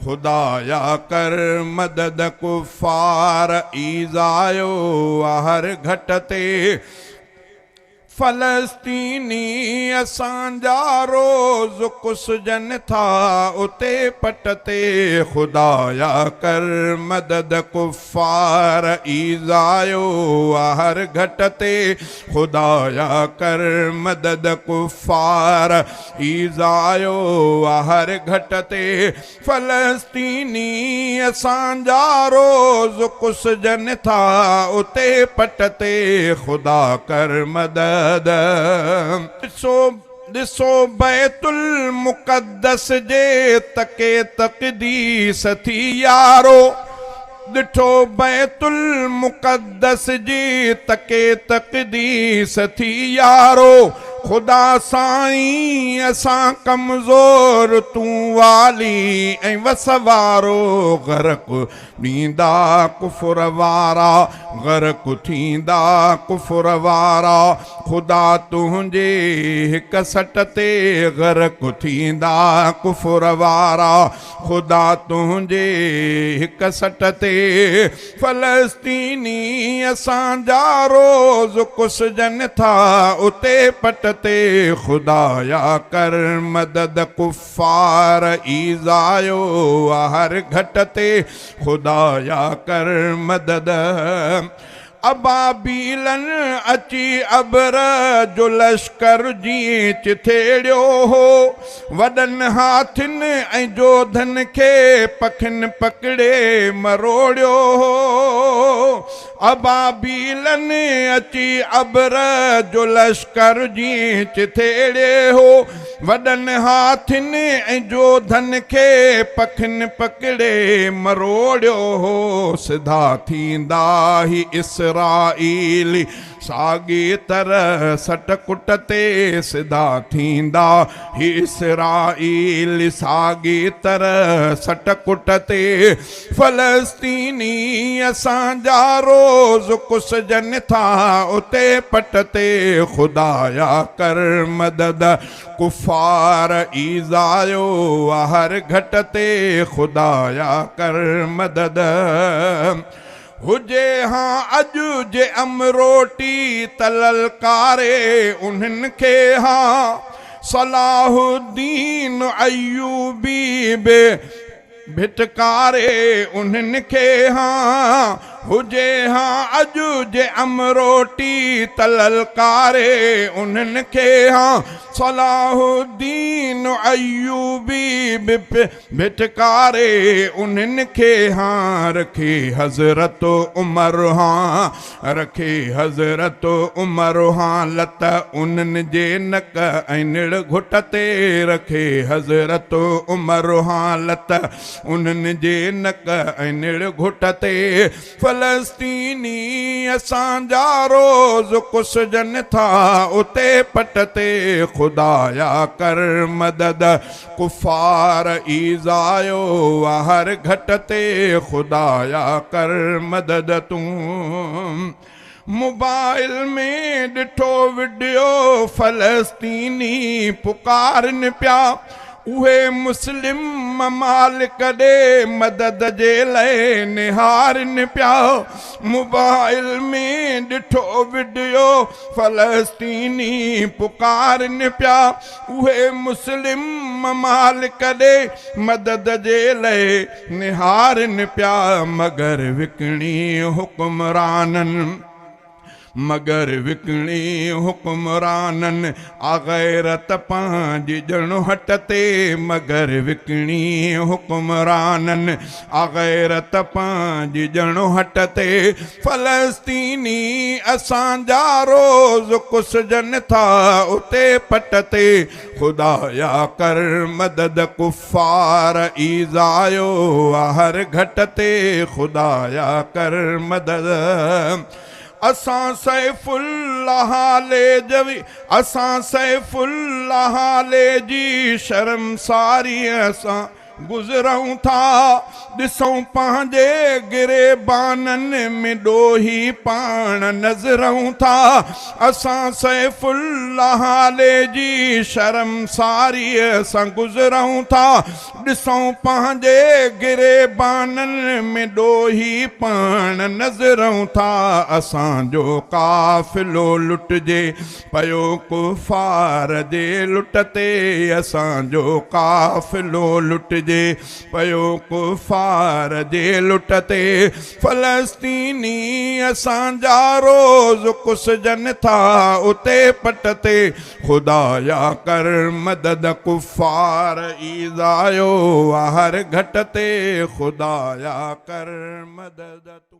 خدايا ڪر مدد ڪفار ايذايو آ هر گهٽ تي. فلسطيني اسان جا روز ڪسجن ٿا اتي پٽ تي خدايا ڪر مدد ڪفار ايذايو آ هر گهٽ تي خدايا ڪر مدد ڪفار ايذايو آ هر گهٽ تي فلسطيني اسان جا روز ڪسجن ٿا اتي پٽ تي خدا ڪر مدد. ڏسو ڏسو بيت المقدس جي تڪي تقديس ٿي يارو ڏٺو بيت المقدس جي تڪي تقديس ٿي يارو خدا سائين اسان ڪمزور تون والي ۽ وس وارو غرق ڏيندا ڪفر وارا غرق ٿيندا ڪفر وارا خدا تنهنجي هڪ سٽ تي غرق ٿيندا ڪفر وارا خدا تنهنجي هڪ سٽ تي فلسطيني اسان جا روز ڪسجن ٿا اتي پٽ تي خدايا ڪر مدد ڪفار ايذايو آ هر گهٽ تي خدايا ڪر مدد ابابيلن اچي ابر جو لشڪر جيئن چٿيڙيو هو. وڏن هاٿين ۽ جوڌن کي پکين پڪڙي مروڙيو هو. ابابيلن اچي ابر جو لشڪر جيئن چٿيڙي هو. وڏن هاٿين ۽ جوڌن کي پکين پڪڙي مروڙيو هو. سڌا ٿيندا هي اسرائيلي ساڳي طرح سٽ ڪٽ تي سڌا ٿيندا هي اسرائيلي ساڳي طرح سٽ ڪٽ تي فلسطيني اسان جا روز ڪسجن ٿا اتي پٽ تي خدايا ڪر مدد ڪفار ايذايو آ هر گهٽ تي خدايا ڪر مدد هجي ها اڄ جي امروٽي ته للڪاري انهن کي ها صلاح الدين ايوبي به ڀٽڪاري انهن کي ها هجي ها اڄ جي امروٽي ته للڪاري انهن کي ها صلاح الدين ايوبي به ڀٽڪاري انهن کي ها رکي حضرت عمر ها رکي حضرت عمر ها لت انهن جي نڪ ۽ نڙ گهٽ تي رکي حضرت عمر ها لت انهن جي نڪ ۽ نڙ گهٽ تي فلسطيني اسان جا روز ڪسجن ٿا اتي پٽ تي خدايا ڪر مدد ڪفار ايذايو آ هر گهٽ تي خدايا ڪر مدد تون. موبائل ۾ ڏٺو وڊيو فلسطيني پڪارن پيا اهي مسلم ممالڪ ڏي مدد جي لئه نهارن پيا موبائل ۾ ڏٺو وڊيو فلسطيني پڪارن پيا اهي مسلم ممالڪ ڏي مدد جي لئه نهارن پيا مگر وڪڻي حڪمرانن مگر وڪڻي حڪمرانن آ غيرت پنهنجي ڄڻ هٽ تي مگر وڪڻي حڪمرانن آ غيرت پنهنجي ڄڻ هٽ تي فلسطيني اسان جا روز ڪسجن ٿا اتي پٽ تي خدايا ڪر مدد ڪفار ايذايو آ هر گهٽ تي خدايا ڪر مدد اسان سيف الله ليجوي اسان سيف الله ليجي شرمساريء سان گذرئون ٿا، ڏسئون پنهنجي گريبانن ۾ ڏوهي پاڻ نظرئون ٿا. اسان سيف الله علي جي شرمساريء سان گذرئون ٿا، ڏسئون پنهنجي گريبانن ۾ ڏوهي پاڻ نظرئون ٿا. اسان جو قافلو لٽجي پيو ڪفار جي لٽ تي، اسان جو قافلو لٽجي پيو ڪفار جي لٽ تي. فلسطيني اسان جا روز ڪسجن ٿا اتي پٽ تي، خدايا ڪر مدد ڪفار ايذايو آ هر گهٽ تي، خدايا ڪر مدد.